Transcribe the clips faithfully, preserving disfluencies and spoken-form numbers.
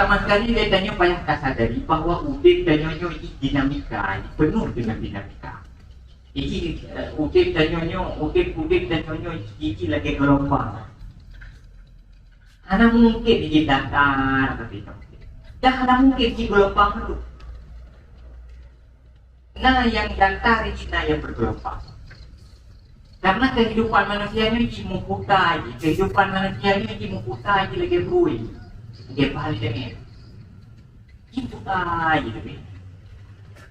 Makanya lé tanyoe payah tasadari bahwa udeb tanyoe nyoe jih dinamika, peunoh deungon dinamika. Jadi, eh, udeb tanyoe nyoe, udeb-udeb tanyoe nyoe jih lagée geulumbang. Hana mungken jih datar, tapi dah hana mungken jih geulumbang tu. Na nyang datar jih, na nyang bergelombang. Karena kehidupan manusia nyoe jih meuputa jih, kehidupan manusia nyoe jih meuputa jih lagée bui, lagée bali teungoh. Jih puta jih tapi.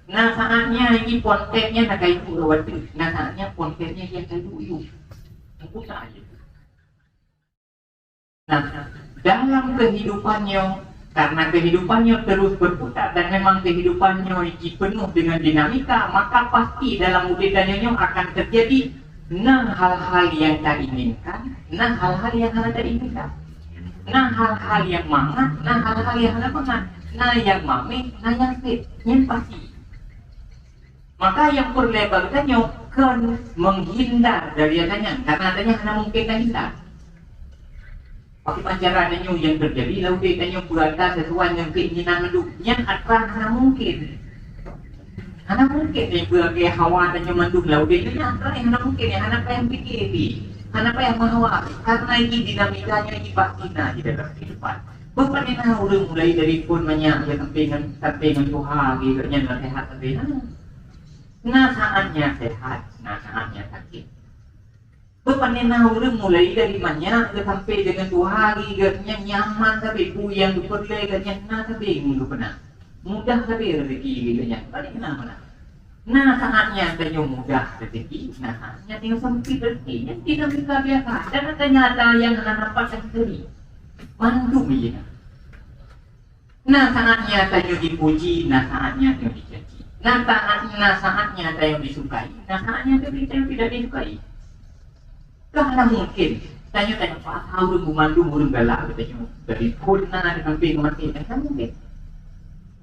Na saatnya jih pontet nyan na kayu lewat tu, na saatnya pontet nyan jih kayu yu. Meuputa jih. Nah, dalam kehidupan nyoe, karena kehidupan nyoe terus berputar dan memang kehidupan nyoe jih peunoh dengan dinamika, maka pasti dalam udeb tanyoe nyoe akan terjadi na hal-hal yang tainginkan, na hal-hal yang hana tainginkan, na hal-hal yang mangat, na hal-hal yang hana mangat, na yang mameh, na yang seb, nyan pasti. Maka nyang peureulée bak geutanyoe kon menghindar dari gata nyan, karena gata nyan hana mungken tahindar. Pakriban cara tanyoe nyang teujadi lam udeb tanyoe beuata sesuai ngon keinginan mandum, nyan atra hana mungken. Hana mungken tanyoe beuagée hawa tanyoe mandum lam udeb nyan, atra hana mungken, hana payah pike pih, hana payah meuhawa, karena jih dinamika nyan jih pasti na di dalam kehidupan. Beupané na ureuëng mulai dari phon manyak sampai ngon, sampai ngon tuha lagée nyan na sehat sampai na. Na saatnya sehat, na saatnya sakit. Beupané na ureuëng mulai dari manyak sampai dengan tuha lagée nyan nyaman sampai peue nyang geupeureulée nyan na sampai ngon geupeuna. Mudah sampai rezeki lagée nyan. Pané na mana? Na saatnya tanyoe mudah rezeki, na saatnya tanyoe sempit rezeki. Nyan dinamika biasa. Dan ternyata nyang hana dapat sendiri. Mandum jih na. Na saatnya tanyoe dipuji, na saatnya tanyoe dicaci. Na saat, na saatnya tanyoe disukai, na saatnya tanyoe, tanyoe tidak disukai. Kan hana mungken tanyoe, tanyoe paksa ureuëng, mandum ureuëng galak tanyoe dari phon na sampai ngon maté, kan hana mungken.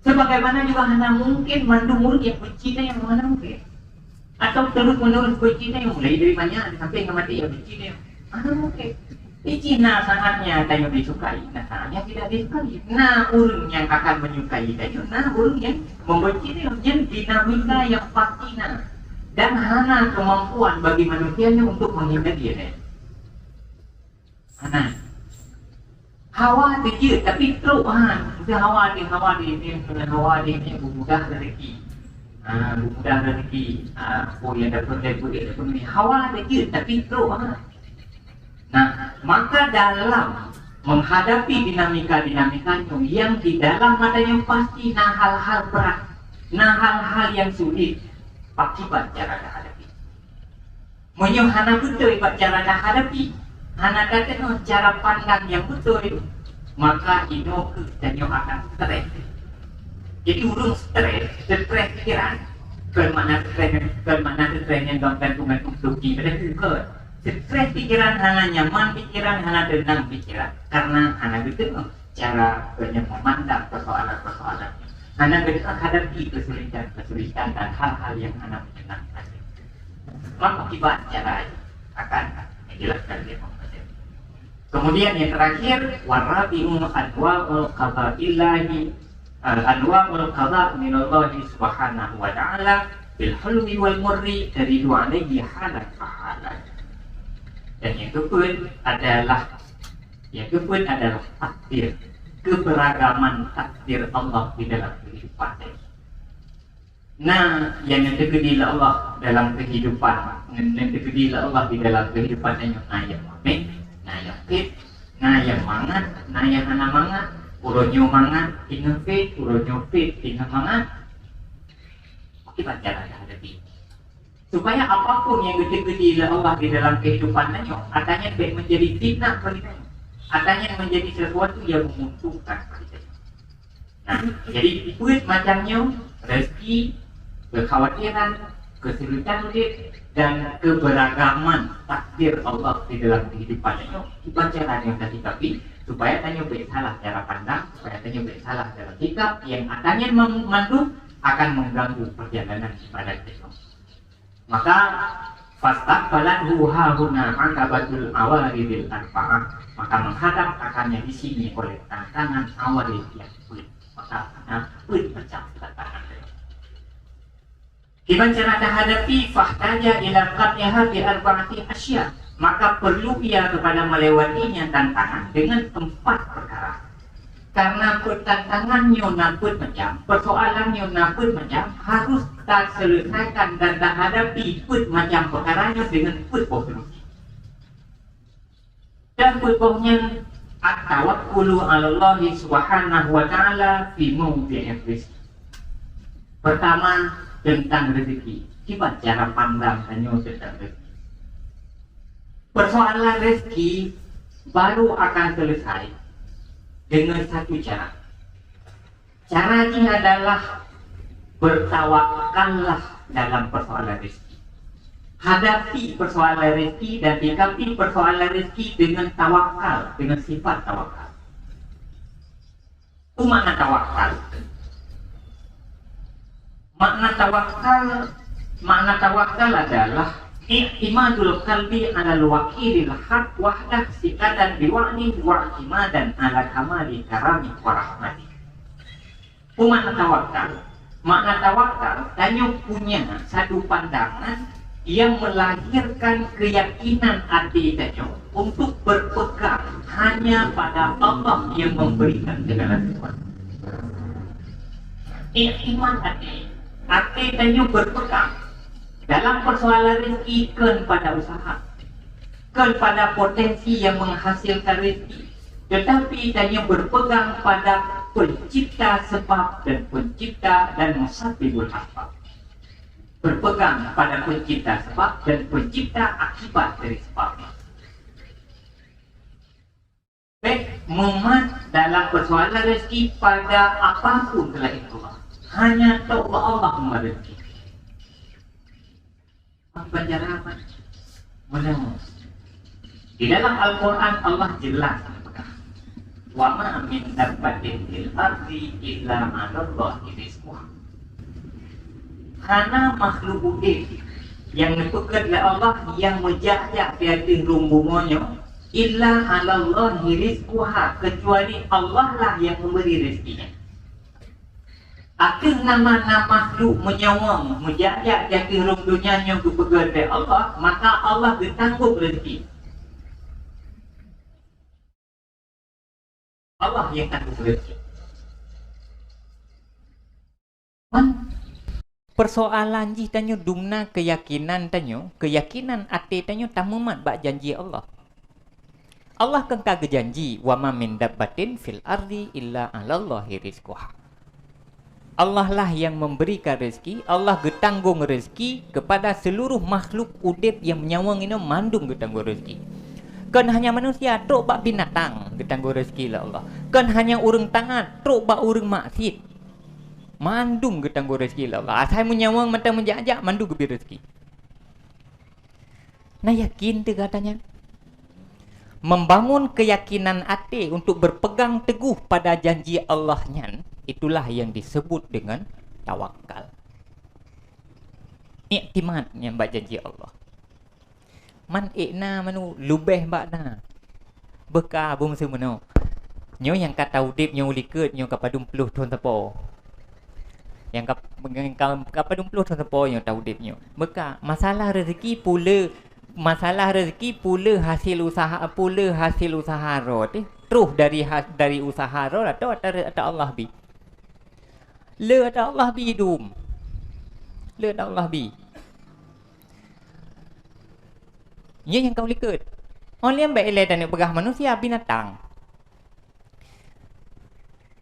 Sebagaimana juga hana mungken mandum ureuëng nyang benci tanyoe, hana mungken. Atau terus-menerus benci tanyoe, mulai dari manyak sampai ngon maté, ya benci tanyoe. Hana mungken. Jadi na saatnya tanyoe disukai, na saatnya tidak disukai. Na ureuëng nyang akan menyukai tanyoe, na ureuëng nyang membenci tanyoe. Nyan dinamika nyang pasti na. Dan hana kemampuan bagi manusia nyoe untuk menghindari nyan. Hana. Hawa teujeuet, tapi trok ha. Meusti hawa di, hawa di, di, hawa di, di, mudah rezeki. Ha, mudah rezeki. Ha, oh, yang dapat, dapat, dapat ni. Hawa teujeuet, tapi trok ha. Nah, maka dalam menghadapi dinamika-dinamika itu yang di dalam mata yang pasti na hal-hal berat, na hal-hal yang sulit, pakiban cara dihadapi. Meunyoe hana beutôi bak cara tahadapi, hana tateungoh cara pandang nyang beutôi, maka inoe kheueh tanyoe akan stres. Jadi ureuëng stres, stres pikiran, kon makna stres, kon makna stres nyang dong gantung-gantung toki pada bukan. Stres pikiran, hana nyaman pikiran, hana teunang pikiran, karena hana beutôi cara untuk memandang persoalan-persoalan. Hana beutôi hadapi kesulitan-kesulitan dan hal-hal yang hana menyenangkan. Maka akibat cara akan dijelaskan dia. Kemudian yang terakhir, warabi'u anwa'ul qada'illahi, eh, anwa'ul qada' minallahi subhanahu wa ta'ala bil hulwi wal murri taridu alaihi halan fahalan. Dan yang keempat adalah, yang keempat adalah takdir, keberagaman takdir Allah di dalam kehidupan ini. Na nyang teukeudi lé Allah dalam kehidupan, nyang teukeudi lé Allah di dalam kehidupan nyoe na nyang mameh, na nyang phet, na nyang mangat, na nyang hana mangat, uroe nyoe mangat, teungoh phet, uroe nyoe phet, teungoh mangat. Mungkin baca lah hadapi. Supaya apapun nyang geuteukeudi lé Allah di dalam kehidupan nyoe, atra nyan bék menjadi fitnah bagi tanyoe. Atra nyan menjadi sesuatu yang menguntungkan bagi tanyoe. Nah, jadi peuet macam nyoe, rezeki, kekhawatiran, kesulitan udeb, dan keberagaman takdir Allah di dalam kehidupan nyoe. Kiban cara nyang ka jikapi, supaya tanyoe bék salah cara pandang, supaya tanyoe bék salah dalam sikap, nyang atra nyan mem-, mandum akan mengganggu perjalanan ibadat tanyoe. Maka, fastaqbalathu hahuna aqabatul awaridil arba'ah. Maka menghadap akan yang di sini oleh tantangan awal yang peuet. Maka ada peuet macam tantangan. Kiban cara tahadapi, fahtaja ila qat'iha bi arba'ati asya. Maka perlu ia kepada melewatinya tantangan dengan empat perkara. Karena peuet tantangan nyoe na peuet macam, persoalan nyoe na peuet macam, harus taselesaikan dan tahadapi peuet macam perkara nyoe dengan peuet boh solusi. Dan peuet boh nyan, at-tawakkulu 'alallahi subhanahu wa ta'ala fi mawdi'ir rizq. Pertama, tentang rezeki. Kiban cara pandang tanyoe tentang rezeki. Persoalan rezeki baru akan selesai dengan satu cara. Cara jih adalah bertawakallah dalam persoalan rezeki. Hadapi persoalan rezeki dan sikapi persoalan rezeki dengan tawakal, dengan sifat tawakal. Apa makna tawakal? Makna tawakal, makna tawakal adalah i'timadul qalbi 'alal wakilil haq wahdah siqatan biwa'dihi wa'timadan 'ala kamali karamihi wa rahmatihi. Apa makna tawakal? Makna tawakal, tanyoe punya satu pandangan yang melahirkan keyakinan até tanyoe untuk berpegang hanya pada Allah yang memberikan segala sesuatu. Iktimat até, até tanyoe berpegang dalam persoalan rezeki kon pada usaha, kon pada potensi yang menghasilkan rezeki, tetapi tanyoe berpegang pada pencipta sebab dan pencipta dan musabbibul asbab. Berpegang pada pencipta sebab dan pencipta akibat dari sebab. Bèk mumat dalam persoalan rezeki pada apapun selain Allah. Hanya tok Allah memberi rezeki. Apa cara apa? Menang. Di dalam Al-Quran Allah jelas, "Wa ma min dabbatin fil ardi illa 'alallahi rizquha." Hana makhluk udeb nyang neupeugét lé Allah nyang meujak-jak di ateueh rhueng bumoe nyoe, illa 'alallahi rizquha, keucuali Allah lah nyang meubri rezekinya. Ateueh nama-nama makhluk meunyawöng meujak-jak di ateueh rhueng donya nyoe geupeugét lé Allah, maka Allah geutanggong reuzeki. Allah nyang tanggong reuzeki. Man, persoalan jih tanyoe dumna keuyakinan tanyoe, keuyakinan até tanyoe tamumat bak janji Allah. Allah kan ka geujanji, "Wa ma min dabbatin fil ardi illa 'alallahi rizquha." Allah lah yang memberikan rezeki, Allah geutanggong rezeki kepada seluruh makhluk udeb nyang meunyawöng inoe mandum geutanggong rezeki. Kon hanya manusia, trok bak binatang geutanggong rezeki lé Allah. Kon hanya ureuëng taat, trok bak ureuëng maksiet. Mandum geutanggong rezeki lé Allah. Asai meunyawöng mantong meujak-jak, mandum geubri rezeki. Na yakin teuh gata nyan? Membangun keyakinan até untuk berpegang teguh pada janji Allah nyan, itulah yang disebut dengan tawakal. Iktimat nyan bak janji Allah. Man ék na manu leubeh bak na. Beuka bungsu meunoe. Nyoe nyang ka taudeb nyoe likot nyoe ka padum ploh thon sapo. Nyang ka, nyang ka, ka padum ploh thon sapo nyoe taudeb nyoe. Beuka masalah rezeki pule, masalah rezeki pule hasil usaha, pule hasil usaha droe teuh. Troh dari ha-, dari usaha droe atau ata, ata Allah bi. Le ata Allah bi dum. Le ata Allah bi. Nyan nyang ka likot. Oh lheueh bèk ilèe taneuk peugah manusia, binatang.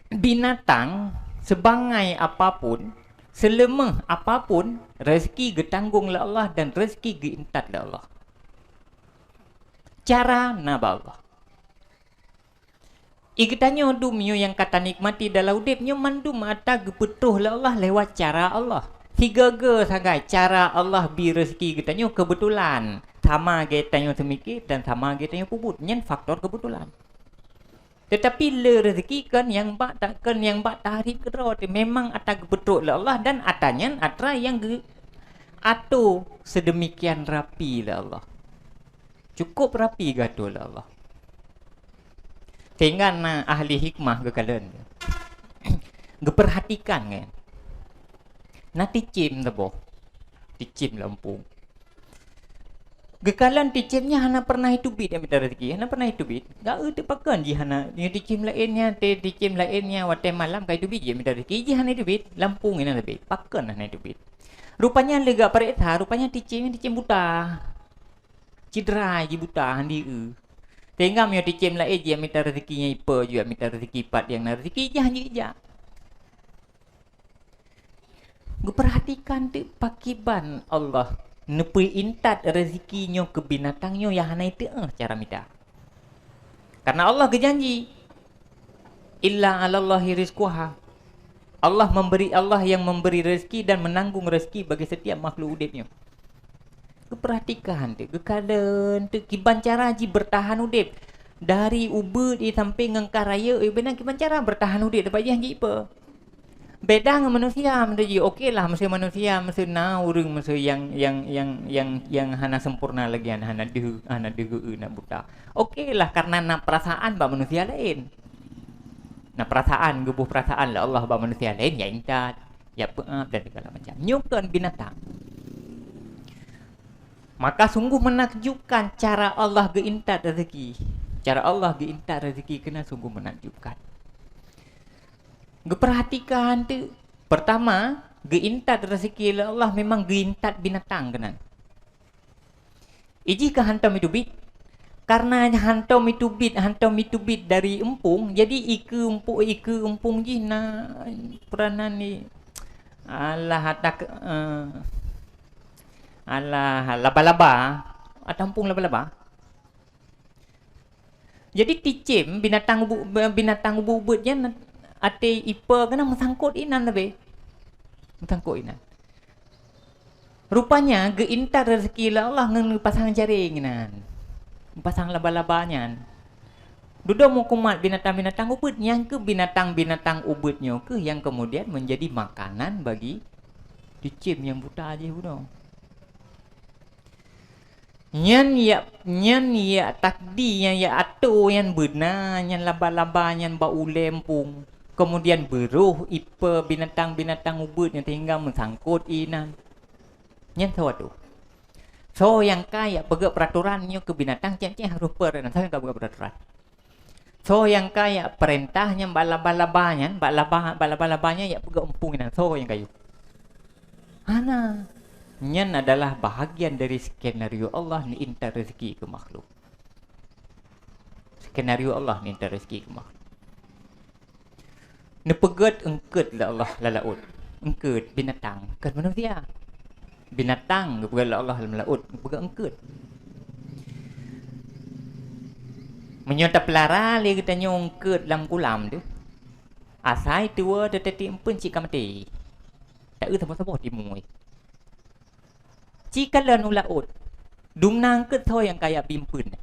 Binatang sebangai apapun, seuleumeh apapun, rezeki geutanggong lé Allah dan rezeki geuintat lé Allah. Cara na bak Allah. I geutanyoe dum nyoe nyang ka tanikmati dalam udeb nyoe mandum ata geupeutroh lé Allah lewat cara Allah. Sigoe-goe sagai cara Allah bi rezeki geutanyoe keubeutulan. Sama geutanyoe seumike dan sama geutanyoe peubuet. Nyan faktor keubeutulan. Teutapi le rezeki kon nyang bak ta-, kon nyang bak taharep keudroe teuh. Memang ata geupeutroh lé Allah dan ata nyan atra nyang geu-, ato seudeumikian rapi lé Allah. Cukup rapi geuato lé Allah. Sehingga na ahli hikmah geukalon, geupeurhatikan nyan. Na ticém saboh, ticém lam eumpung. Geukalon ticém nyan hana pernah jiteubiet mita raseuki, hana pernah jiteubiet. Gak eu teupakon jih hana, nyoe ticém laén nyan, te-, ticém laén nyan watée malam ka jiteubiet jih mita raseuki, jih hana jiteubiet, lam eumpung inan leubeh, pakon hana jiteubiet. Rupanya lé gak pareksa, rupanya ticém nyan ticém buta. Cedera jih buta, hana jieu. Sehingga meunyoe ticém laén jih mita raseuki nyan ipe jih mita raseuki pat nyang na raseuki, jih hana jijak. Geupeurhatikan teuk pakriban Allah neupeuintat raseuki nyoe keu binatang nyoe nyang hana jiteu'oh cara mita. Karena Allah geujanji, "Illa 'alallahi rizquha." Allah memberi, Allah yang memberi rezeki dan menanggung rezeki bagi setiap makhluk udeb nyoe. Geupeurhatikan teuk, geukalon teuk kiban cara jih beurtahan udeb. Dari ubeut jih sampai ngon ka rayeuk jih, beunan kiban cara beurtahan udeb, teuma jih hana jipe. Beda ngon manusia, maksud jih, oke lah, meuseu manusia, meuseu na ureuëng, meuseu nyang, nyang, nyang, nyang, nyang hana sempurna lagi, hana, hana deuh, hana deuh geu-, na buta. Oke lah, karena na perasaan bak manusia laén. Na perasaan, geuboh perasaan lé Allah bak manusia laén, ya intat, ya peuab dan segala macam. Nyoe kon binatang. Maka sungguh menakjubkan cara Allah geuintat rezeki. Cara Allah geuintat rezeki keunan sungguh menakjubkan. Geupeurhatikan teuk, pertama, geuintat rezeki lé Allah memang geuintat binatang keunan. Ijih ka hantom jiteubiet. Karena hantom jiteubiet, hantom jiteubiet dari eumpung, jadi ikeue eumpung, ikeue eumpung jih na peranan ni. Alah, atak, eh, alah, laba-laba. Atau eumpung laba-laba. Jadi ticém binatang ubu-, binatang ubeut-ubeut nyan até ipe keunan meusangkot inan leubeh. Meusangkot inan. Rupanya geuintat rezeki lé Allah ngon geupasang jaréng inan. Geupasang laba-laba nyan. Dudoe meukumat binatang-binatang ubeut, nyang keuh binatang-binatang ubeut nyoe keuh nyang kemudian menjadi makanan bagi ticém nyang buta jih bunoe. Nyan yak, nyan yak takdi, nyan yak atô, nyan beuna, nyan laba-laba, nyan bak ulée eumpung. Kemudian beurôh ipe binatang-binatang ubeut nyan sehingga meusangkot inan. Nyan soe atô. Soe nyang ka yak peugét peuratoran nyoe keu binatang cék-cék harôh peue, soe nyang ka peugét peuratoran. Soe nyang ka yak peurintah nyan bak laba-laba nyan, bak laba, bak laba-laba nyan yak peugét eumpung inan, soe nyang ka yue? Hana. Nyan adalah bahagian dari skenario Allah neuintat rezeki keu makhluk. Skenario Allah neuintat rezeki keu makhluk. Neupeugét eungkôt lé Allah lam laôt. Eungkôt, binatang, kon manusia. Binatang geupeugét lé Allah lam laôt, geupeugét eungkôt. Meunyoe tapeulara lé geutanyoe eungkôt lam kulam teuh, asai tuwoe teuteuti eumpeuen cit ka maté. Ta eu saboh-saboh timu. Cit kalon u laôt, dumna eungkôt soe nyang ka yak bi eumpeuen?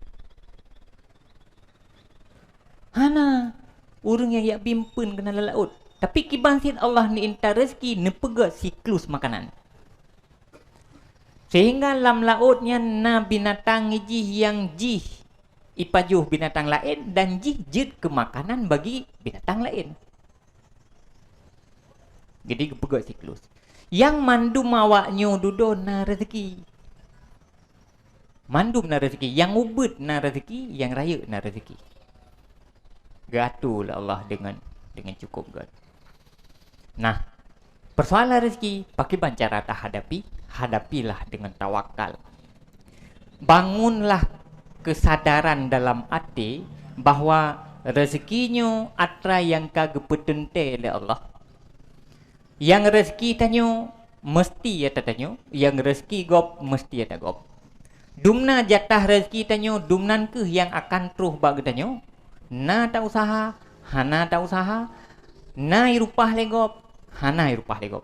Hana. Ureuëng nyang yak bi eumpeuen keunan lam laôt. Tapi kiban cit Allah neuintat rezeki, neupeugét siklus makanan. Sehingga lam laôt nyan na binatang jih nyang jih ipajoh binatang laén dan jih jeuet keu makanan bagi binatang laén. Jadi geupeugét siklus. Nyang mandum awak nyoe dudoe na rezeki. Mandum na rezeki, nyang ubeut na rezeki, nyang rayeuk na rezeki. Geuatô lé Allah deungon, deungon cukôp gét. Nah, persoalan rezeki, pakriban cara tahadapi? Hadapilah dengan tawakal. Bangunlah kesadaran dalam até bahwa rezeki nyoe atra nyang ka geupeuteuntée lé Allah. Nyang rezeki tanyoe meuseuti atra tanyoe, nyang rezeki gob meuseuti atra gob. Dumna jatah rezeki tanyoe, dumnan kheueh nyang akan troh bak geutanyoe. Na ta-useuha, hana ta-useuha, na jireupah lé gob, hana jireupah lé gob.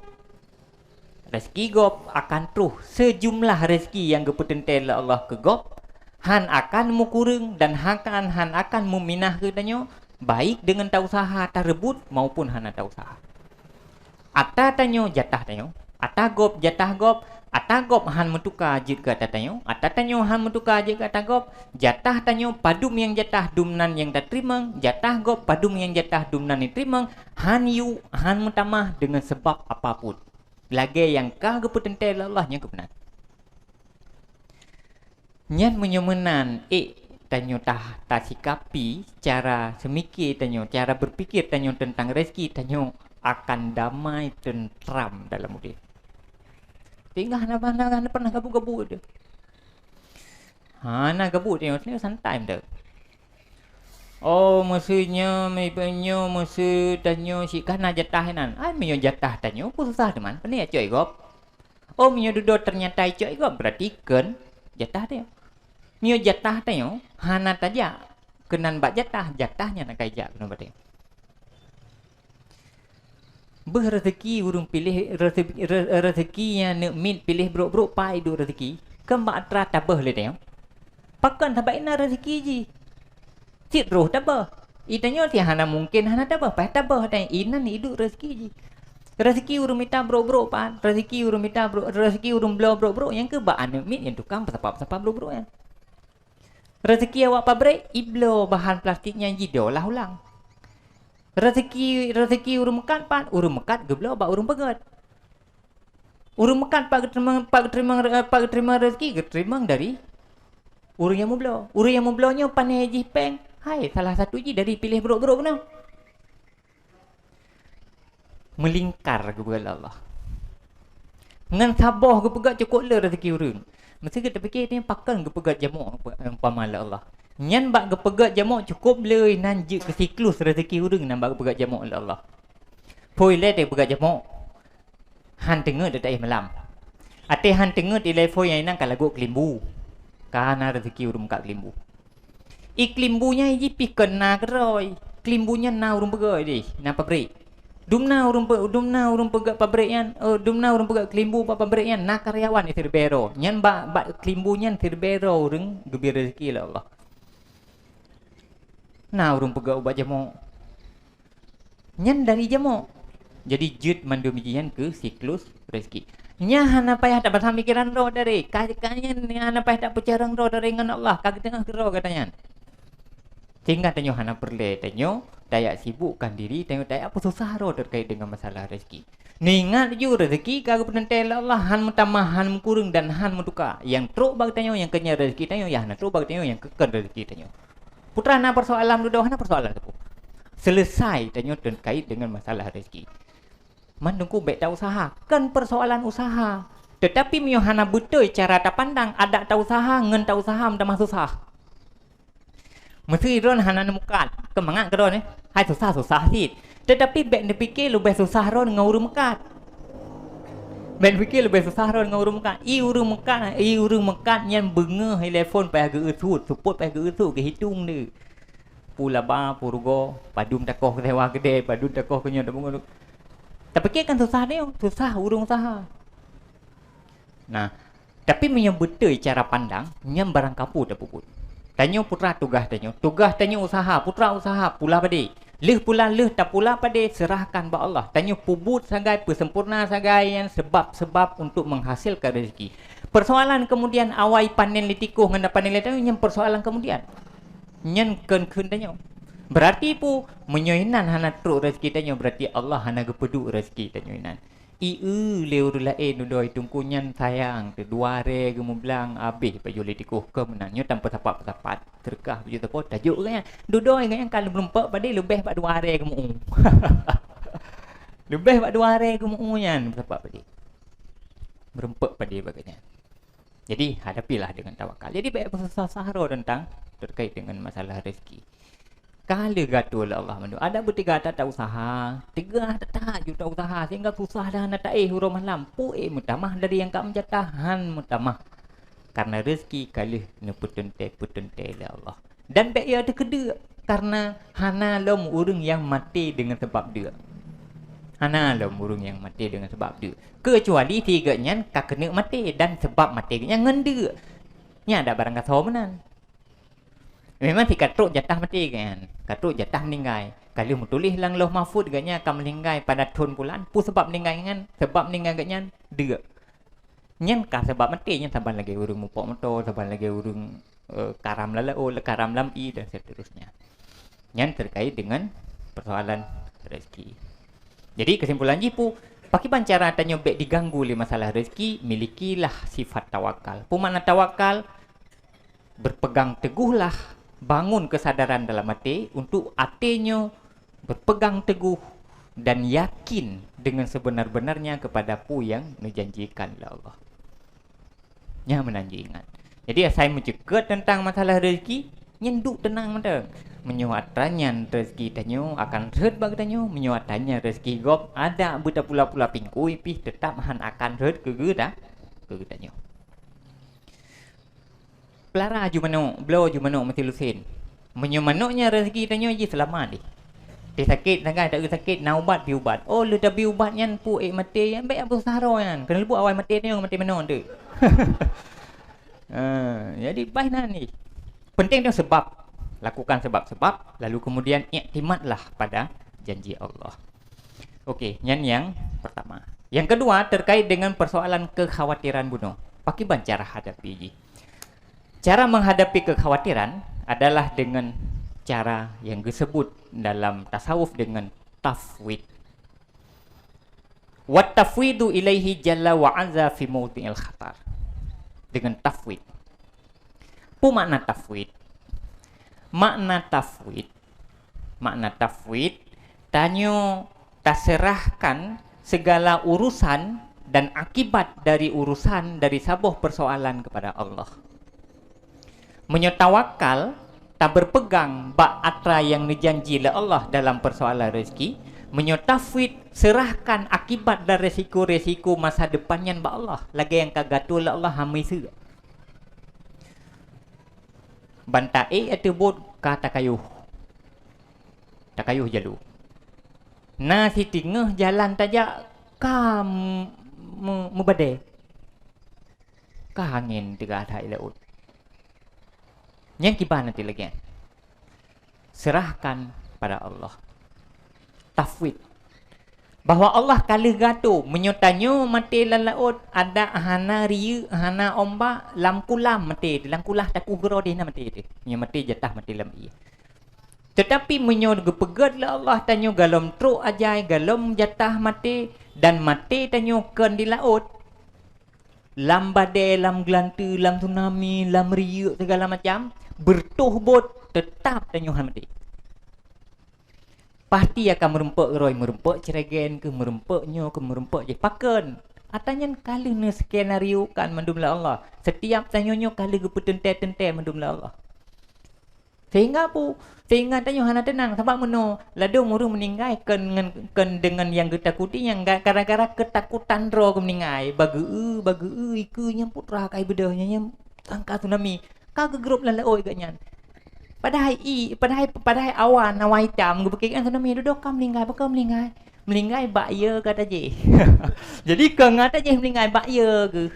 Rezeki gob akan troh seujumlah rezeki nyang geupeuteuntée lé Allah keu gob, hán akan meukureueng dan hán, hán akan meuminah keu tanyoe, baik deungon ta-useuha tareubot maupun hana ta-useuha. Atra tanyoe jatah tanyoe, atra gob jatah gob, Ata gob han meutuka jeuet keu ata tanyoe, ata tanyoe han meutuka jeuet keu ata gob, jatah tanyoe padum nyang jatah dum nan nyang tateurimong, jatah gob padum nyang jatah dum nan jiteurimong, han yue, han meutamah deungon sabab apapun. Lagée nyang ka geupeuteuntée lé Allah nyang keubeuna. Nyan meunyoe meunan, ék tanyoe ta-, tasikapi cara seumike tanyoe, cara beupikir tanyoe teuntang rezeki, tanyoe akan damai teuntram dalam udeb. Tinggai hana, hana, hana pernah gabuk-gabuk teuh. Hana gabuk tanyoe, tanyoe santai teuh. Oh, meuseu nyoe, meuseu nyoe, meuseu tanyoe, si ka na jatah inan. Ai, meunyoe jatah tanyoe, peue susah teuma, pane cok gob. Oh, meunyoe dudoe teunyata icok gob, berarti kon jatah tanyoe. Meunyoe jatah tanyoe hana tajak keunan bak jatah, jatah nyan akai jak keunan bak tanyoe. Beuh rezeki ureuëng piléh, reze-, re-, rezeki nyang neuk miet piléh brok-brok pai duek rezeki, keu bak atra tabeuh lé tanyoe. Pakon sabab inan rezeki jih. Cit roh tabeuh. Itanyoe si hana mungken hana tabeuh, paih tabeuh dan inan iduek rezeki jih. Rezeki ureuëng mita brok-brok pat, rezeki ureuëng mita brok, rezeki ureuëng bloe brok-brok nyang keu bak aneuk miet nyang tukang peusapa-peusapa brok-brok nyan. Rezeki awak pabrik, ibloe bahan plastik nyang jidoe lah ulang. Rezeki, rezeki ureuëng meukat pat, ureuëng meukat geubloe bak ureuëng peugét. Ureuëng meukat pat geuteurimong, pat geuteurimong, eh, pat geuteurimong rezeki, geuteurimong dari ureuëng nyang meubloe. Ureuëng nyang meubloe nyoe pane jih péng, hai, salah satu jih dari piléh brok-brok keunoe. Meulingkar geupeugét lé Allah. Ngon saboh geupeugét cukôp le rezeki ureuëng. Meuseuti tapike nyan pakon geupeugét jamok umpama lé Allah. Nyan bak geupeugét jamok cukôp le nan jeuet keu siklus rezeki ureuëng nan bak geupeugét jamok lé Allah. Phôi lé teupeugét jamok. Han teungeut taéh malam. Até han teungeut ilée phôi nyang inan ka lagot keulimbu. Ka na rezeki ureuëng meukat keulimbu. I keulimbu nyan jih pih kon na keudroe. Keulimbu nyan na ureuëng peugét deh, na pabrik. Dum na ureuëng pe-, dum na ureuëng peugét pabrik nyan, eh, dum na ureuëng peugét keulimbu bak pabrik nyan, na karyawan siribée droe. Nyan bak, bak keulimbu nyan siribée droe ureuëng geubri rezeki lé Allah. Na ureuëng peugét ubat jamok. Nyan dari jamok. Jadi jeuet mandum jih nyan keu siklus rezeki. Nyan hana payah tabasa mikeran droe dari. Ka, ka nyan hana payah tapeucarông droe dari ngon Allah. Ka geuteungoh keudroe gata nyan. Sehingga tanyoe hana peureulée tanyoe tajak sibukkan diri, tanyoe tajak peususah droe terkait dengan masalah rezeki. Neuingat ju, rezeki ka geupeuteuntée lé Allah, han meutamah, han meukureueng dan han meutuka. Nyang trok bak tanyoe nyang keu nyan rezeki tanyoe, nyang hana trok bak tanyoe nyang keu kon rezeki tanyoe. Putra na persoalan dudoe, hana persoalan teupeu. Selesai tanyoe terkait dengan masalah rezeki. Mandum ku bék ta-usaha, kon persoalan usaha. Tetapi meunyoe hana beutôi cara tapandang, adak ta-usaha ngon ta-usaha meutamah susah. Meuseu droen hana neumeukat, keu mangat keudroe nyoe, hai susah-susah cit. Tetapi bék neupike leubeh susah droen ngon ureuëng meukat. Bék neupike leubeh susah droen ngon ureuëng meukat. I ureuëng meukat, i ureuëng meukat nyan beungoh ilée phon payah geu-eu suet, seupôt payah geu-eu suet, geuhitong deh. Peue laba, peue rugoe, padum takoh keu sewa keudée, padum takoh keu nyoe, tapungo. Tapike kan susah nyoe, susah ureuëng usaha. Nah, tapi meunyoe beutôi cara pandang, nyan barang kapeue tapeubuet. Tanyoe putra tugaih tanyoe, tugaih tanyoe usaha, putra usaha, pula padé. Lheueh pula, lheueh tapula padé, serahkan bak Allah. Tanyoe peubuet sagai, peusempurna sagai nyan sebab-sebab untuk menghasilkan rezeki. Persoalan kemudian awai panen lé tikoh ngon panen lé tanyoe, nyan persoalan kemudian. Nyan kon kheun tanyoe. Berarti peue? Meunyoe inan hana trok rezeki tanyoe, berarti Allah hana geupeuduek rezeki tanyoe inan. I eu lé ureuëng laén dudoe, i teungku nyan sayang teuh, dua aré geumublang, habéh pajoh lé tikoh keu meunan. Nyoe tan peusapat-peusapat, teureukah pajoh teuko, tajok geuh nyan. Dudoe geuh nyan ka meureumpok padé leubeh bak dua aré geumeu-ueh. Leubeh bak dua aré geumeu-ueh nyan peusapat padé. Meureumpok padé bak geuh nyan. Jadi, hadapilah dengan tawakal. Jadi, bék peususah-susah droe teuntang terkait dengan masalah rezeki. Ka lheueh geuatoe lé Allah mandum. Adak beuteuga that ta-usaha, teuga that-that ju ta-usaha, sehingga susah dan hana taéh uroe malam. Peue ék meutamah dari nyang ka meujatah, han meutamah. Karena rezeki ka lheueh neupeuteuntée-peuteuntée lé Allah. Dan bék ya teukeudeuek, karena hana lom ureuëng nyang maté deungon sabab deuk. Hana lom ureuëng nyang maté deungon sabab deuk. Keucuali si geuhnyan ka keuneuk maté dan sabab maté geuhnyan ngon deuk. Nyan adak barang gasoe meunan. Memang si ka trok jatah maté geuhnyan, ka trok jatah meuninggai. Ka lheueh meutuléh lam Lauh Mahfuz geuhnyan ka meuninggai pada thon bulan, peue sabab meuninggai nyan? Sabab meuninggai geuhnyan deuk. Nyan ka sabab maté, nyan saban lagée ureuëng mupok moto, saban lagée ureuëng, eh, karam lam laôt, karam lam ié dan seterusnya. Nyan terkait dengan persoalan rezeki. Jadi kesimpulan jih pu, pakiban cara tanyoe bék diganggu lé masalah rezeki, milikilah sifat tawakal. Peue makna tawakal? Berpegang teguhlah, bangun kesadaran dalam até untuk até nyoe berpegang teguh dan yakin dengan sebenar-benarnya kepada peue nyang neujanjikan lé Allah. Nyan meunan jiingat. Jadi asai meuceukeut teuntang masalah rezeki, nyan duek teunang mantong. Meunyoe atra nyan rezeki tanyoe akan rhot bak geutanyoe, meunyoe atra nyan rezeki gob, adak beutapula-pula pingkui pih teutap han akan rhot keu geuta-, keu geutanyoe. Peulara aju manok, bloe aju manok meusilusen. Meunyoe manok nyan rezeki tanyoe jih seulama deh. Teuh sakét, tanggai taeu sakét, na ubat, bi ubat. Oh, lheueh tabi ubat nyan pu ék maté, nyan bék beuseuha droe nyan. Keuneuk leubuet awai maté tanyoe, maté manok teuk. Ah, jadi bah nan jih. Penting tu sebab. Lakukan sebab-sebab, lalu kemudian iktimadlah pada janji Allah. Okey, nyan nyang pertama. Yang kedua, terkait dengan persoalan kekhawatiran bunoe. Pakiban cara hadapi jih? Cara menghadapi kekhawatiran adalah dengan cara yang disebut dalam tasawuf dengan tafwid. Wa tafwidu ilaihi jalla wa azza fi maudi'il khatar. Dengan tafwid. Peue makna tafwid? Makna tafwid, makna tafwid, tanyoe taserahkan segala urusan dan akibat dari urusan dari saboh persoalan kepada Allah. Meunyoe tawakal, taberpegang bak atra nyang neujanji lé Allah dalam persoalan rezeki, meunyoe tafwid, serahkan akibat dan resiko-resiko masa depan nyan bak Allah, lagée nyang ka gatoe lé Allah hana miseue. Ban taék ateueh bot ka takayôh. Takayôh jalu. Na siteungoh jalan tajak ka m-, me-, meubadée. Ka angén teuga that i laôt. Nyang kiban até lagée nyan. Serahkan pada Allah. Tafwid. Bahwa Allah ka lheueh gatoe, meunyoe tanyoe maté lam laôt, adak hana riyeuk, hana ombak, lam kulam maté, lam kulah taku geuroe deh na maté teuh. Meunyoe maté jatah maté lam ié. Teutapi meunyoe geupeugét lé Allah tanyoe golom trok ajai, golom jatah maté, dan maté tanyoe kon di laôt, lam badée, lam geulanteue, lam tsunami, lam riyeuk, segala macam, beureutoh bot, teutap tanyoe hana maté. Pasti akan meurumpok roh, meurumpok ceureugen keuh, meurumpok nyoe keuh, meurumpok jih. Pakon? Atra nyan ka lheueh neuskenariokan mandum lé Allah. Setiap tanyoe nyoe ka lheueh geupeuteuntée-teuntée mandum lé Allah. Sehingga pu-, sehingga tanyoe hana teunang, sabab meunoe ladôm ureuëng meuninggai kon ngon, kon deungon nyang geutakuti, nyang ga-, gara-gara keutakutan droe geuh meuninggai, bageu-eu, bageu-eu, ikeue nyang putra kai beudôh, nyang, nyang sangka tsunami, ka geugrôp lam laôt geuh nyan. Padahai i, padahai, padahai awan, awan itam geupike kan tsunami, dudoe ka meuninggai, pakon meuninggai? Meuninggai bak yö gata jih. Jadi kon gata jih meuninggai bak yö geuh.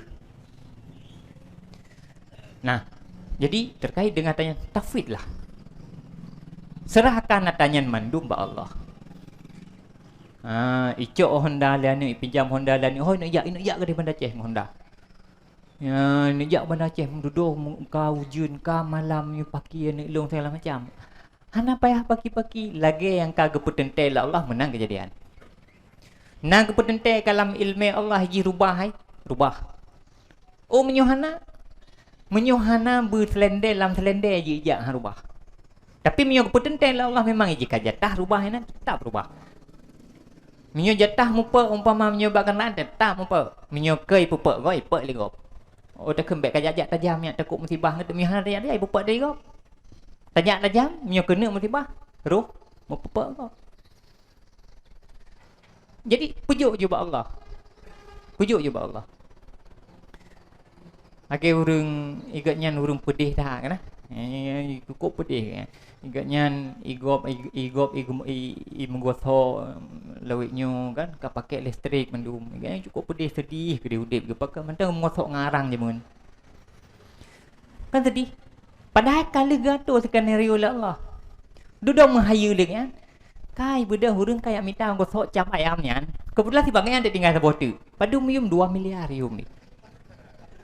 Nah, jadi terkait dengan atra nyan, tafwid lah. Serahkan atra nyan mandum bak Allah. Ha, icok Honda lé aneuk, ipinjam Honda lé aneuk, hoi neuk jak, neuk jak keudeh Banda Aceh ngon Honda. Ya, neuk jak Banda Aceh, dudoe mu-, ka ujeuen, ka malam, nyoe paki aneuk lôn segala macam. Hana payah paki-paki, lagée nyang ka geupeuteuntée lé Allah meunan keujadian. Na geupeuteuntée ka lam iéleumé Allah jih rubah hai, rubah. Oh, meunyoe hana, meunyoe hana beuseulendée lam seulendée jih jak han rubah. Tapi meunyoe geupeuteuntée lé Allah memang jih ka jatah rubah inan, teutap rubah. Meunyoe jatah mupok, umpama meunyoe bak keunan, teutap mupok. Meunyoe keu ipupok gob, ipok lé gob. Oh, takheun bék ka jak-jak tajam nyan, takot musibah ngeut, meunyoe hana tajak-jak, ipupok lé gob. Tajak tajam, meunyoe keuneuk musibah, roh mupupok gob. Jadi, peujok ju bak Allah. Peujok ju bak Allah. Lagée ureuëng, igat nyan ureuëng peudeh that kan? Eh, cukup peudeh kan? Igat nyan igop, i-, igop, i-, i-, i meugosok lawét nyoe kan, ka pakai listrik mandum. Igat nyan cukup peudeh, sedih keudeh udeb geuh, pakon mantong meugosok ngon arang jameun. Kan sedih. Padahai ka lheueh geuatur skenario lé Allah. Dudoe meuhayeue lé nyan. Kai beudôh ureuëng ka jak mita gosok cam ayam nyan. Keubeutulan si bangai nyan tinggai saboh teuk. Padub yum dua miliar yum ni.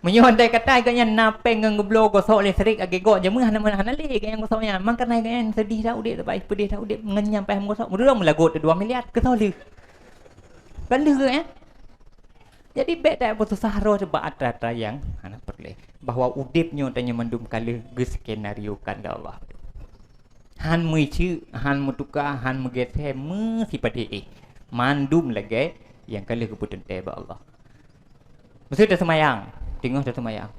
Meunyoe andai kata gobnyan na péng ngon geubloe gosok listrik lagèe gob jameun, hana, hana lé gobnyan gosok nyan. Mangkana gobnyan seudeh that udép, teubait peudeh that udép ngon nyan payah meugosok. Meudurong meulagot dua miliar, keu soe lheueh? Kan lheueh, eh? Jadi, bèk tapeususah droe bak atra-atra nyang hana peureulèe. Bahwa udép nyoe tanyoe mandum ka lheueh geuskenariokan lé Allah. Han meucue, han meutuka, han meugèsè, meusipadé éh. Mandum lagèe nyang ka lheueh geupeuteuntèe bak Allah. Meusé taseumayang, teungoh taseumayang.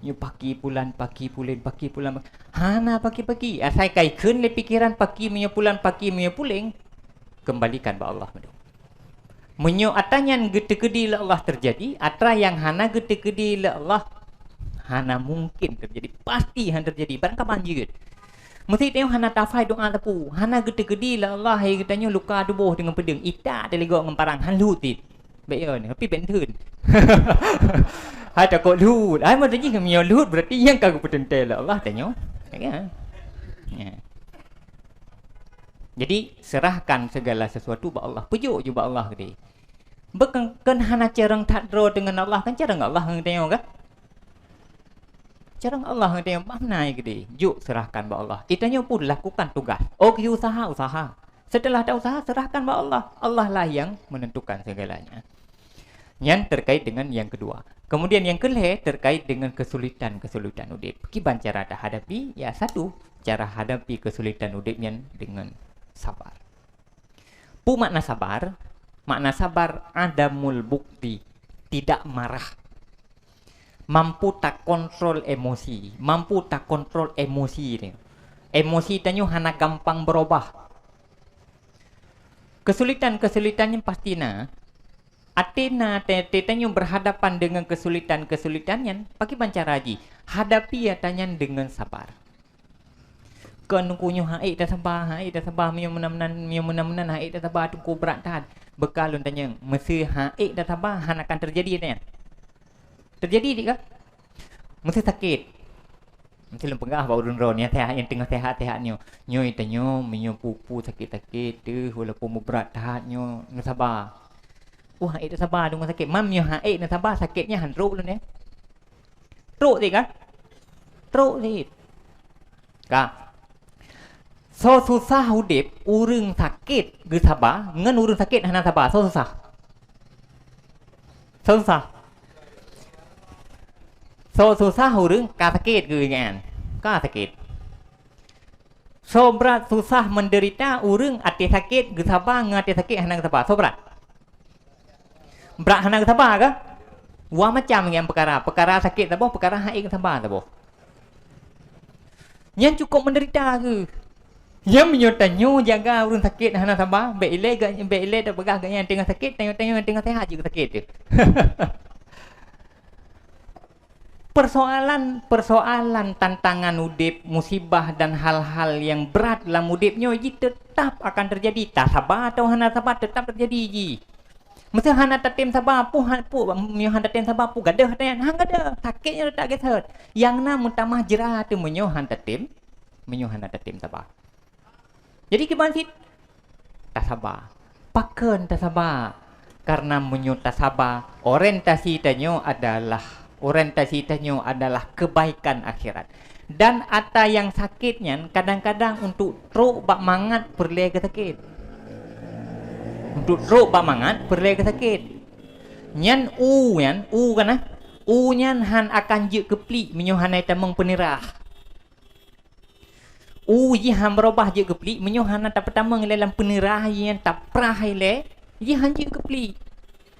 Nyoe paki pulan, paki pulen, paki pulan. Hana paki-paki. Asai ka ikheun lé pikeran paki meunyoe pulan, paki meunyoe pulen, keumbalikan bak Allah mandum. Meunyoe atra nyan geuteukeudi lé Allah teujadi, atra nyang hana geuteukeudi lé Allah hana mungken teujadi, pasti hana teujadi. Barangkaban jeuet. Meusé tanyoe hana tafai doa teupeu, hana geuteukeudi lé Allah hai geutanyoe luka tuboh deungon peudeueng, ita teuligok ngon parang, han lheueh cit. Bèk yo, tapi bèk theun. Hai takot lheueh. Hai meunyoe jih meunyoe lheueh, berarti nyang ka geupeuteuntèe lé Allah tanyoe. Ya kan? Ya. Jadi, serahkan segala sesuatu bak Allah. Peujok ju bak Allah keudéh. Bukon, kon hana carông that droe deungon Allah, kan carông Allah ngon tanyoe kan? Carông Allah ngon tanyoe, makna keudéh. Jok serahkan bak Allah. Geutanyoe pun lakukan tugas. Oke, usaha, usaha. Setelah tausaha, serahkan bak Allah. Allah lah yang menentukan segalanya. Nyan terkait dengan yang kedua. Kemudian yang kelhèe terkait dengan kesulitan-kesulitan udép. Kiban cara tahadapi? Ya, satu, cara hadapi kesulitan udép nyan dengan sabar. Peue makna sabar? Makna sabar adamul bughdi, tidak marah. Mampu takontrol emosi, mampu takontrol emosi ni. Emosi tanyoe hana gampang berubah. Kesulitan-kesulitan nyan pasti na. Até na, até, até tanyoe berhadapan dengan kesulitan-kesulitan nyan, pakiban cara jih? Hadapi atra nyan dengan sabar. Kon Teungku nyoe han ék tasaba, han ék tasaba, meunyoe meunan-meunan, meunyoe meunan-meunan han ék tasaba Teungku, brat that. Beuka lôn tanyong, meusé han ék tasaba, han akan teujadi nyan? Teujadi dik kah? Meusé sakét. Meusé lôn peugah bak ureueng droe nyang seuhat, nyang teungoh seuhat-seuhat nyoe. Nyoe tanyoe meunyoe peue-peue sakét-sakét teuh, walaupun meubrat that nyoe, neusaba. Wah, han ék tasaba deungon sakét. Man meunyoe han ék neusaba, sakét nyan han trok lôn nyan. Trok cit kan? Trok cit. Ka. Soe susah udép, ureueng sakét geusaba, ngon ureueng sakét hana saba. Soe susah? Soe susah? Soe susah ureueng ka sakét geuh nyan. Ka sakét. Soe brat susah menderita ureueng até sakét geusaba ngon até sakét hana geusaba? Soe brat? Brat hana geusaba kah? Dua macam nyang peukara. Peukara sakét saboh, peukara han ék geusaba saboh. Nyan cukup menderita geuh. Nyan meunyoe tanyoe jaga ureueng sakét hana saba, bèk ilèe ga-, bèk ilèe tapeugah gobnyan teungoh sakét, tanyoe-tanyoe nyang teungoh seuhat jeuet sakét teuh. Persoalan-persoalan, tantangan udép, musibah, dan hal-hal nyang brat lam udép nyoe jih teutap akan teujadi. Tasaba atawa hana saba, teutap teujadi jih. Meusé hana tatem saba, peue han-, peue, meunyoe hana tatem saba, peue gadôh atra nyan? Han gadôh, sakét nyan teutap gét that. Nyang na meutamah jeura teuh meunyoe han tatem, meunyoe hana tatem saba. Jadi, kiban cit tasaba. Pakon tasaba? Karena meunyoe tasaba, orientasi tanyoe adalah, orientasi tanyoe adalah kebaikan akhirat. Dan atra nyang sakét nyan kadang-kadang untuk trok bak mangat peureulèe geusakét. Untuk trok bak mangat peureulèe geusakét. Nyan u nyan, u kana? U nyan han akan jeuet keu pliek meunyoe hana tamong peuneurah. U jih han beurubah jeuet keu pliek meunyoe hana tapeutamong ilèe lam peuneurah, nyan taprah ilèe, jih han jeuet keu pliek.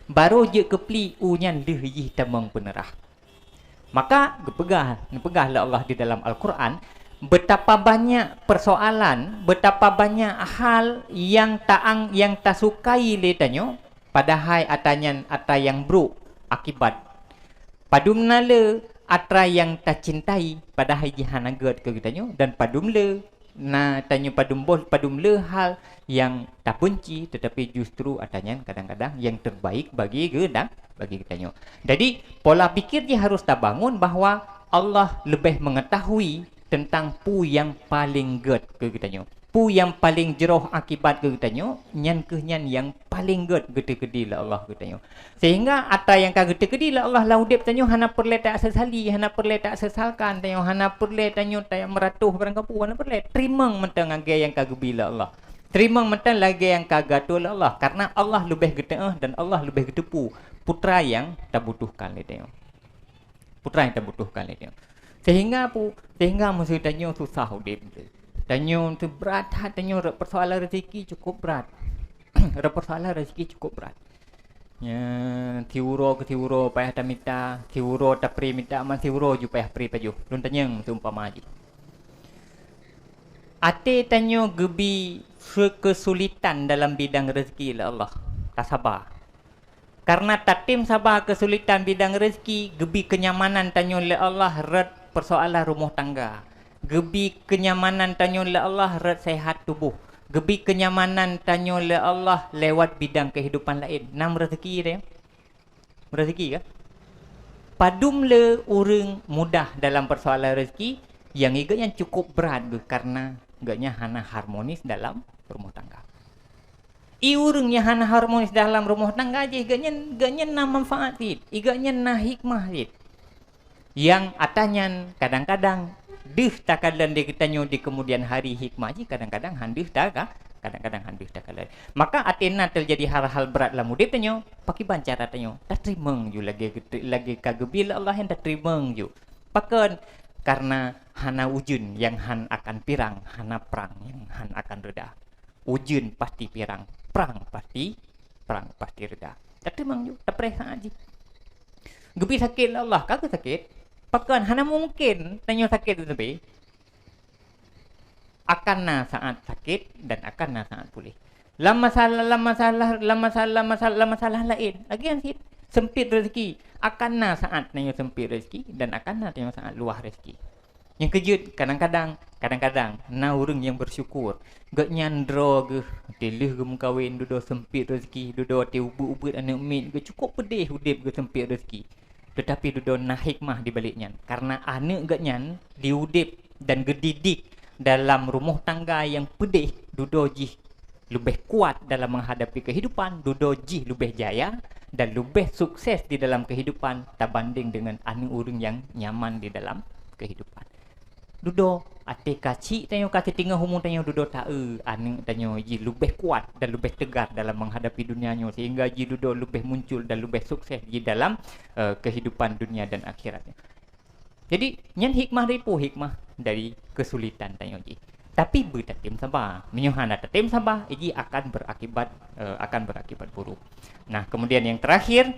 Barô jeuet keu pliek u nyan lheueh jih tamong peuneurah. Maka geupeugah, neupeugah lé Allah di dalam Al-Qur'an, betapa banyak persoalan, betapa banyak hal nyang taang-, nyang tasukai lé tanyoe, padahai atra nyan atra nyang brôk akibat. Padum na le atra nyang tacintai, padahai jih hana gèt keu geutanyoe, dan padum le na tanyoe padum boh, padum le hal nyang tabenci, tetapi justru atra nyan kadang-kadang nyang terbaik bagi geu-, dan bagi geutanyoe. Jadi, pola pikir jih harus tabangun bahwa Allah leubeh mengetahui tentang peue nyang paleng gèt keu geutanyoe. Peue nyang paleng jroh akibat keu geutanyoe, nyan kheueh nyan nyang paleng gét geuteukeudi lé Allah keu geutanyoe. Sehingga atra nyang ka geuteukeudi lé Allah lam udeb tanyoe hana peureulée tasesali, hana peureulée tasesalkan tanyoe, hana peureulée tanyoe tameuratoh barangkapeue, hana peureulée. Teurimong mantong lagée nyang ka geubi lé Allah. Teurimong mantong lagée nyang ka geuatoe lé Allah, karena Allah leubeh geuteuoh dan Allah leubeh geuteupeue peue nyang tabutuhkan lé tanyoe. Peue nyang tabutuhkan lé tanyoe. Sehingga pu-, sehingga meuseu tanyoe susah udeb. Tanyoe teuh brat that, tanyoe rot peusoalan rezeki cukup brat. Rot peusoalan rezeki cukup brat. Nya, siuroe keu siuroe payah tamita, siuroe tapri mita, man siuroe ju payah pri pajoh. Lôn tanyong seumpama jih. Até tanyoe geubi keusulitan dalam bidang rezeki lé Allah, tasaba. Karena tatem saba keusulitan bidang rezeki, geubi keunyamanan tanyoe lé Allah rot peusoalan rumoh tangga. Geubi keunyamanan tanyoe lé Allah rot sehat tuboh. Geubi keunyamanan tanyoe lé Allah lewat bidang kehidupan laén. Na meurezeki deh. Meurezeki ka? Padum le ureuëng mudah dalam peusoalan rezeki, nyang ié geuhnyan cukup brat geuh karena geuhnyan hana harmonis dalam rumoh tangga. Ié ureuëng nyang hana harmonis dalam rumoh tangga jih, geuhnyan, geuhnyan na manfaat cit, ié geuhnyan na hikmah cit. Nyang atra nyan kadang-kadang deuh takalon di geutanyoe di keumudian hari, hikmah jih kadang-kadang han deuh taka-, kadang-kadang han deuh takalon. Maka até na teujadi hal-hal brat lam udeb tanyoe, pakiban cara tanyoe? Tateurimong ju lagée geutu-, lagée ka geubi lé Allah nyan tateurimong ju. Pakon? Karena hana ujeuen nyang han akan pirang, hana prang nyang han akan reda. Ujeuen pasti pirang, prang pasti, prang pasti reda. Tateurimong ju, tapreh saát jih. Geubi sakét lé Allah, ka geuh sakét. Pakon? Hana mungken tanyoe sakét teuteubi. Akan na saát sakét dan akan na saát puléh. Lam masalah, lam masalah, lam masalah, lam masalah, lam masalah laén, lagée nyan cit, sempit rezeki. Akan na saát tanyoe sempit rezeki dan akan na tanyoe saát luwah rezeki. Nyang keujeuet, kadang-kadang, kadang-kadang na ureuëng nyang beusyukur. Geuhnyan droe geuh, dileuh geumeukawen, dudoe sempit rezeki, dudoe até ubeuet-ubeuet aneuëk miet, geuh cukup peudeh udeb geuh sempit rezeki. Teutapi dudoe na hikmah di balik nyan, karena aneuëk geuhnyan diudeb dan geudidik dalam rumoh tangga nyang peudeh, dudoe jih leubeh kuat dalam menghadapi kehidupan, dudoe jih leubeh jaya dan leubeh sukses di dalam kehidupan tabanding dengan aneuëk ureuëng nyang nyaman di dalam kehidupan. Dudoe até ka chik tanyoe, ka siteungoh umu tanyoe, dudoe taeu aneuëk tanyoe jih leubeh kuat dan leubeh teugar dalam menghadapi dunia nyoe, sehingga jih dudoe leubeh muncul dan leubeh sukses di dalam, eh, kehidupan dunia dan akhirat. Jadi, nyan hikmah dari peue? Hikmah dari keusulitan tanyoe jih. Tapi beutatem saba. Meunyoe hana tatem saba, jih akan berakibat, eh, akan berakibat buruk. Nah, kemudian yang terakhir,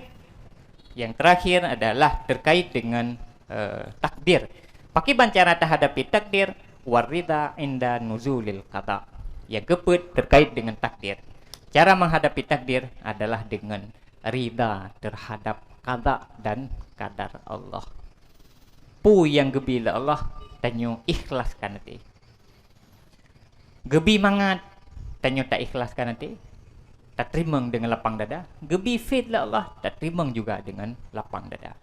yang terakhir adalah terkait dengan, eh, takdir. Pakiban cara tahadapi takdir? Warida inda nuzulil qada. Yang keempat terkait dengan takdir. Cara menghadapi takdir adalah dengan rida terhadap qada dan qadar Allah. Peue nyang geubi lé Allah, tanyoe ikhlaskan até. Geubi mangat, tanyoe taikhlaskan até, tateurimong deungon lapang dada. Geubi fét lé Allah, tateurimong juga deungon lapang dada.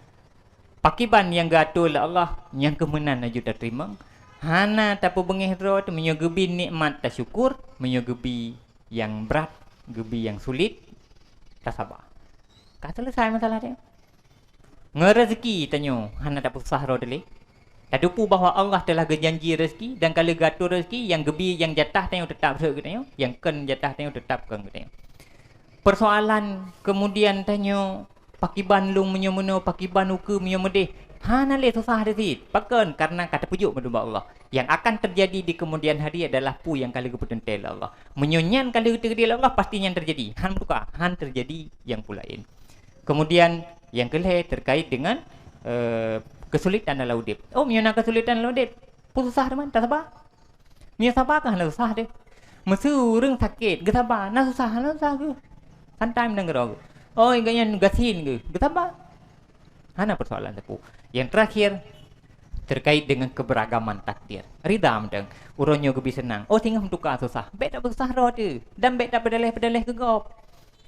Pakiban nyang geuatoe lé Allah, nyang kheueh meunan laju tateurimong. Hana tapeubeungéh droe teuh, meunyoe geubi nikmat tasyukur, meunyoe geubi nyang brat, geubi nyang sulet, tasaba. Ka seuleusai masalah teuh. Ngon rezeki tanyoe hana tapeususah droe teuh lé. Tateupeue bahwa Allah telah geujanji rezeki dan ka lheueh geuatoe rezeki, nyang geubi, nyang jatah tanyoe teutap seuôt geutanyoe, nyang kon jatah tanyoe teutap kon geutanyoe. Peusoalan keumudian tanyoe, pakiban lôn meunyoe meunoe, pakiban ukeue meunyoe meudeh, hana lé susah teuh cit. Pakon? Karena ka tapeujok mandum bak Allah. Nyang akan teujadi di keumudian hari adalah peue nyang ka lheueh geupeuteuntée lé Allah. Meunyoe nyan ka lheueh geupeuteuntée lé Allah, pasti nyan teujadi. Han meutuka, han teujadi nyang peue laén. Keumudian, nyang keulhée terkait deungon, eh, keusuletan dalam udeb. Oh, meunyoe na keusuletan dalam udeb, peue susah teuma, tasaba. Meunyoe saba ka hana susah teuh. Meuseu ureuëng sakét, geusaba, na susah, hana susah geuh. Santai meunan keudroe geuh. Oh, gobnyan gasien geuh, geusaba. Hana peusoalan sapeue. Nyang terakhir, terkait dengan keberagaman takdir. Rida mantong. Uroe nyoe geubi seunang. Oh, singoh meutuka susah. Bék tapeususah droe teuh. Dan bék tapeudaleh-peudaleh keu gob.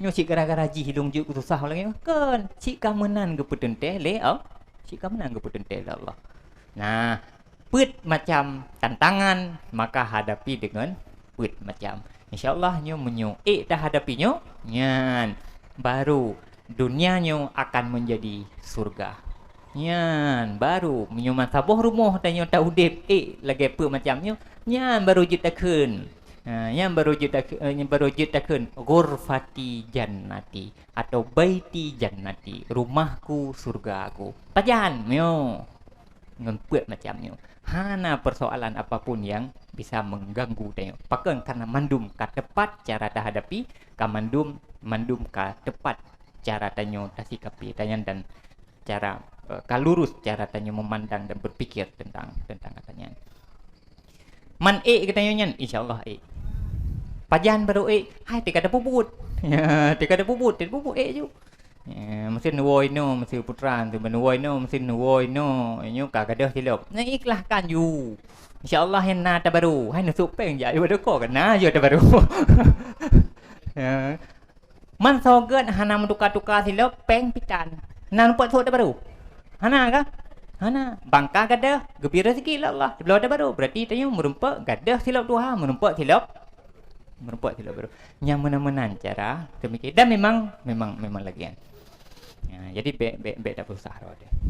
Nyoe cit gara-gara jih lôn jeuet keu susah lagée nyoe. Kon, cit ka meunan geupeuteuntée lé Allah. Cit ka meunan geupeuteuntée lé Allah. Nah, peuet macam tantangan, maka hadapi deungon peuet macam. Insya Allah nyoe meunyoe ék tahadapi nyoe, nyan baru dunia nyoe akan menjadi surga. Nyan baru meunyoe meusaboh rumoh tanyoe taudeb ék lagée peuet macam nyoe, nyan baru jeuet takheun. Ha, nyan baru jeuet takheun, eh, nyan baru jeuet takheun ghurfati jannati atau baiti jannati, rumahku surgaku. Pajan nyoe ngon peuet macam nyoe. Hana persoalan apapun yang bisa mengganggu tanyoe. Pakon? Karena mandum ka tepat cara tahadapi, ka mandum, mandum ka tepat cara tanyoe tasikapi tanyan dan cara, eh, ka lurus cara tanyoe memandang dan berpikir tentang, tentang ata nyan. Man ék geutanyoe nyan, insya Allah ék. Pajan baru ék, hai tika tapeubuet. Ya, tika tapeubuet, tapeubuet ék ju. Ya, meusén woi no, meusén putra, meusén woi no, meusén woi no, nyoe ka gadôh silop. Nah, ikhlaskan ju. Insya Allah nyan na tabaru. Hai neusok péng jak ju pada ko kan na ju tabaru. Ya. Man soe gét hana meutuka-tuka silop péng pitan. Na lumpot sôk tabaru? Hana ka? Hana. Bangka gadôh, geubri rezeki lé Allah. Sibloe tabaru. Berarti tanyoe meurumpok gadôh silop tuha, meurumpok silop, meurumpok silop baru. Nyang meunan-meunan cara teumikir. Dan memang, memang, memang lagée nyan. Ya, jadi bék, bék, bék tapeusah droe teuh.